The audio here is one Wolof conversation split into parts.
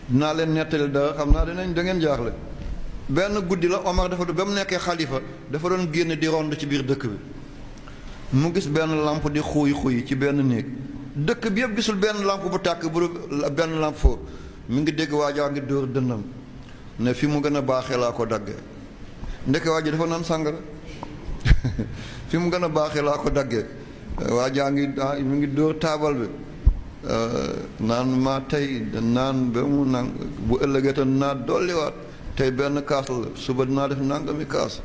dinaa leen nettali dara xam naa da ngeen jaaxle. benn guddi la Omar dafa ba mu nekkee xalifa dafa doon génn di rond ci biir dëkk bi mu gis benn lampe di xuy ci benn néeg dëkk bi yëpp gisul benn lampe bu tàkk bu benn lampe foofu mi ngi dégg waajaa ngi dóor dënnam ne fi mu gën a baaxee laa ko daggee ndeke waa ji dafa naan sàngara fi mu gën a baaxee laa ko daggee waajaa ngi mi ngi dóor taabal bi naan maa tey naan ba mu nang bu ëllëgee te naa dolliwaat tey benn kaas la suba dinaa def nangami kaas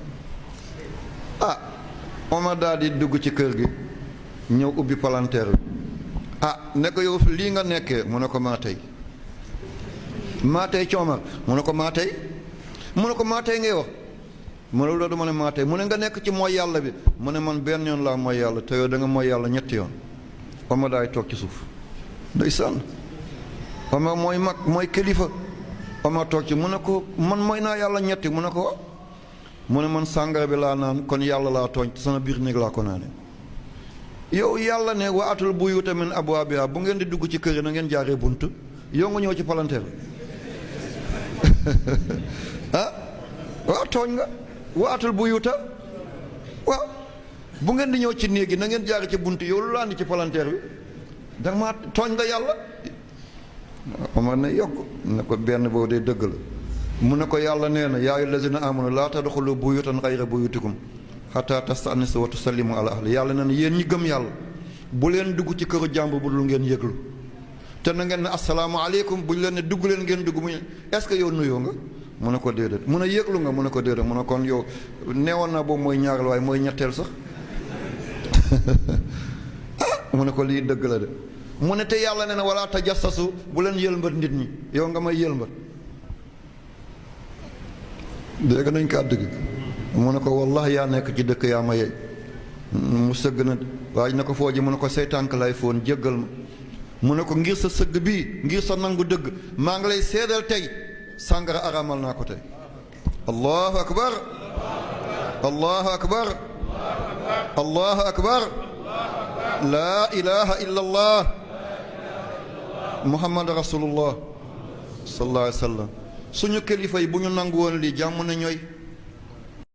Omar daal di dugg ci kër gi ñëw ubbi palanteer bi ne ko yow lii nga nekkee mu ne ko maa tey ci Omar mu ne ko maa tey ngay wax mu ne loolu dama ne maa tey mu ne nga nekk ci mooy yàlla bi mu ne man benn yoon laa mooy yàlla te yow da nga mooy yàlla ñetti yoon Omar daay toog ci suuf ndeysaan Omar mooy mag mooy kilifa Omar toog ci mu ne ko man mooy naa yàlla ñetti mu ne ko mu ne man sàngara bi laa naan kon yàlla laa tooñ sama biir néeg laa ko naane yow yàlla ne wa atul buyuuta min abwaabihaa bu ngeen di dugg ci kër yi na ngeen jaaree bunt yow nga ñëw ci palanteer waaw tooñ nga wa atul buyuuta waaw bu ngeen di ñëw ci néeg yi na ngeen jaaree ci bunt yow lu la andi ci palanteer bi ndax maa tooñ nga yàlla Omar ne yokk ne ko benn boobu de dëgg la mu ne ko yàlla nee na yaa ayyuhal lazina aamanu laa tadxulu buyuutan gayra buyuutikum hattaa tasta'nisu wa tusallimu ala ahli yàlla nee na yéen ñi gëm yàlla bu leen dugg ci këru jàmbur bu dul ngeen yëglu te na ngeen ne asalaamaaleykum bu ñu leen ne dugg leen ngeen dugg mu est-ce que yow nuyoo nga mu ne ko déedéet mu ne yëglu nga mu ne ko déedéet mu ne kon yow neewoon naa boobu mooy ñaareel waaye mooy ñetteel sax mu ne ko lii dëgg la de mu ne te yàlla nee na wala tajassasu bu leen yëlmbat nit ñi yow nga may yëlmbat dégg nañ kàddu gi mu ne ko wallahi yaa nekk ci dëkk yaa ma yey mu sëgg na waaye na ko fooji mu ne ko say tànk lay foon jéggal ma mu ne ko ngir sa sëgg bii ngir sa nangu dëgg maa ngi lay seedal tey sàngara araamal naa ko tey allahu akbar allahu akbar allahu akbar laa ilaha illa allah muhammad rasulullah sallallahu alayhi wa sallam suñu kilifa yi bu ñu nangu woon lii jàmm na ñooy